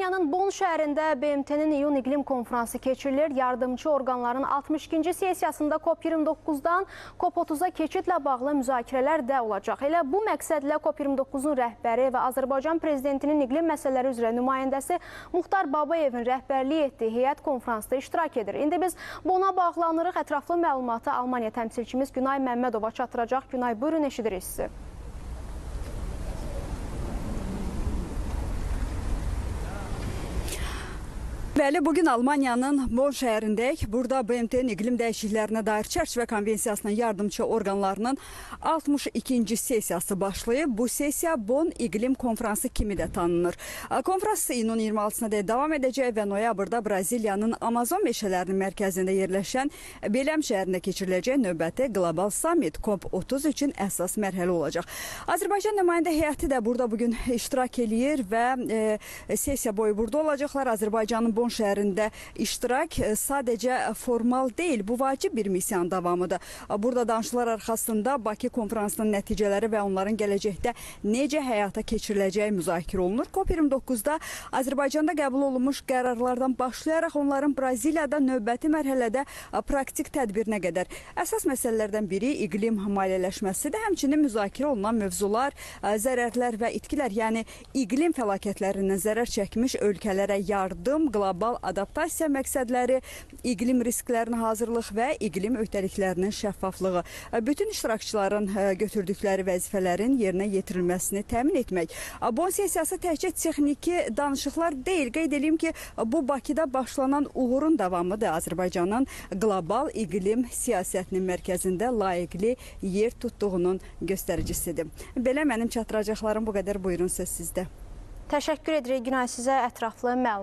Almaniyanın Bonn şəhərində BMT-nin iyun iqlim konfransı keçirilir. Yardımçı orqanların 62-ci sessiyasında COP29-dan COP30-a keçidlə bağlı müzakirələr də olacaq. Elə bu məqsədlə COP29-un rəhbəri və Azərbaycan prezidentinin iqlim məsələləri üzrə nümayəndəsi Muxtar Babayevin rəhbərliyi etdiyi heyət konfransda iştirak edir. İndi biz Bonna bağlanırıq. Ətraflı məlumatı Almaniya təmsilçimiz Günay Məmmədova çatdıracaq. Günay, buyurun, eşidirik sizi. Bəli, bugün Almaniyanın Bonn şəhərindəyik. Burada BMT-nin iqlim dəyişikliklərinə dair çərçivə konvensiyasının yardımçı orqanlarının 62-ci sessiyası başlayıb. Bu sessiya Bonn İqlim Konfransı kimi də tanınır. Konfrans iyunun 26-sına dək davam edəcək və noyabrda Braziliyanın Amazon meşələrinin mərkəzində yerləşən Beləm şəhərində keçiriləcək növbəti qlobal summit COP30 üçün əsas mərhələ olacaq. Azərbaycan nümayəndə heyəti də burada bugün iştirak eləyir və sessiya boyu burada olacaqlar. Azərbaycanın Bonn şəhərində iştirak sadəcə formal deyil, bu vacib bir missiyanın davamıdır. Burada danışıqlar arxasında Bakı konfransının nəticələri və onların gələcəkdə necə həyata keçiriləcəyi müzakirə olunur. COP29-da Azərbaycanda qəbul olunmuş qərarlardan başlayaraq onların Braziliyada növbəti mərhələdə praktik tədbirinə qədər. Əsas məsələlərdən biri iqlim maliyyələşməsidir. Həmçinin müzakirə olunan mövzular, zərərlər və itkilər, yəni iqlim fəlakətlərindən zərər çəkmiş ölkələrə yardım, qlobal adaptasiya məqsədləri, iqlim risklərinə hazırlıq və iqlim öhdəliklərinin şəffaflığı. Bütün iştirakçıların götürdükləri vəzifələrin yerinə yetirilməsini təmin etmək. Bonn sessiyası təkcə texniki danışıqlar deyil. Qeyd edeyim ki, bu Bakıda başlanan uğurun davamıdır. Azərbaycanın qlobal iqlim siyasətinin mərkəzində layiqli yer tutduğunun göstəricisidir. Belə mənim çatdıracaqlarım bu qədər. Buyurun, söz sizdə. Təşəkkür edirik Günay, sizə ətraflı məlumat.